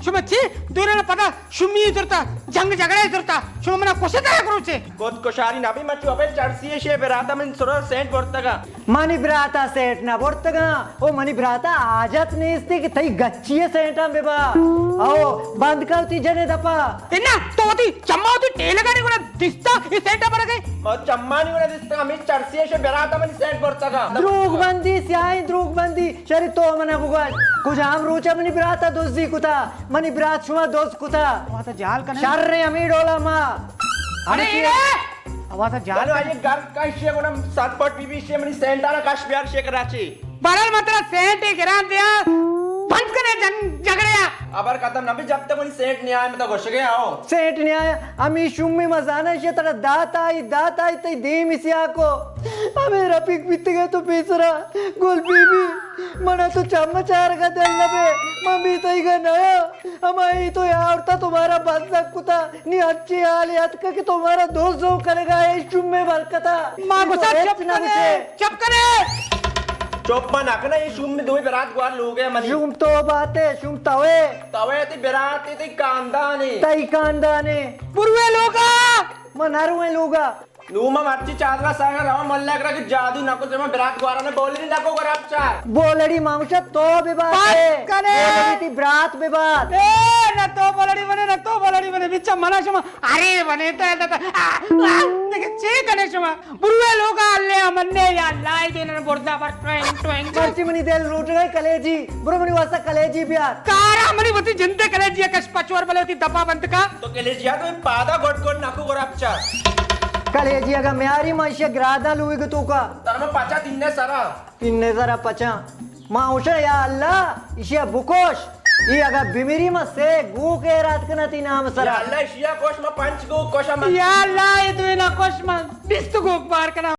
شما چی؟ دوراں پدا شمی زرتا، جنگ جھگڑے زرتا، شما منا کشتا یک روچے۔ خود کشاری نہ بی، من چو ابے چرسی شے براتا من سرا سینٹ برتگا۔ منی براتا سینٹ نہ برتگا، او منی براتا حاجت نیستی کہ تئی گچی سینٹاں ببا۔ او بند کر تی جنے دپا۔ انا تو وتی چما وتی ٹیلگانی گڑا دستا اے سینٹا برگے؟ ما چمانی گڑا دستا، ہمیں چرسی شے براتا منی سینٹ برتگا۔ دروگ بندی، سیاہیں دروگ بندی۔ شری تو منا بگوش، کجام روچا منی براتا دزی کتا؟ منی برات شما دز کتا؟ آوازا جال کنے۔ شر ہمیں ڈولا ما۔ ارے ہمیں ایرے! آوازا جال چلو کنے۔ آئیے گھر کا شے گنا سٹ پٹ بی بی شے منی سینٹانا کش بیار شے کراچی۔ بہرحال من ترا سینٹ گران دیا، بند کنے جنگ جھگڑے۔ ابر ختم نہ بی جب تک منی سینٹ نہیں آیا، میں تو گوشگے آؤ۔ سینٹ نہیں آیا، ہمیں شمی مزانا شے ترا دات آئی، دات آئی تئی دیم سیاہ کو۔ ہمیں رفیق بیتگے تو پیسرا، گل بی بی۔ منا تو چم چارگا دل نہ بے، من بی تئی گا نیا۔ ہمائی تو یارتا تمہارا بندک کتا، نی اچھی حال یتکا کہ تمہارا دو سو کرگا ہے شمے برکتا۔ ما گسا چپ کنے، چپ کنے۔ چپ ما نہ کنا، یہ شوم میں دوئی برات گوار لوگ ہے منی۔ شوم تو بات ہے، شوم توے۔ توے تی برات تی کاندانی۔ تئی کاندانی۔ بروے لوگا۔ ما نروے لوگا۔ نوں ما مرچی چادرا ساگا رواں ملا کرا کہ جادو نکو، شما برات گوارا نے بولڑی نکو گراب چار۔ بولڑی ماموشا تو ببات۔ بات کنے۔ بولڑی تی برات ببات۔ اے، نہ تو بولڑی بنے، نہ تو بولڑی بنے، بچا منا شما، ارے بنے تو، تو، تو، آ، آ، دیکھے چی کنے شما؟ بروے لوگا اللہ منے یا اللہ، اے دینن برزا بر ٹوئنگ، ٹوئنگ۔ مرچی منی دل روٹ گئے کلیجی، برو منی واسطہ کلیجی بیار۔ کارا منی وتی جندے کلیجی کش پچور بلے وتی دپا بند کا۔ تو کلیجیا تو پادا گڈ گڈ نکو گرا پچا۔ کلیجی اگا میاری ما ایشی گراداں لوئی گتو کا۔ تر ما پچا تینے سرا۔ تینے سرا پچا۔ ما اوشا یا اللہ، ایشی بکوش۔ ای اگا بمیری ما سے گو کے رات کنا تی نام سرا۔ یا اللہ، ایشی کوش ما پنچ گو کوشا من۔ یا اللہ، اے دوینا کوش ما بیست گو بار کنا۔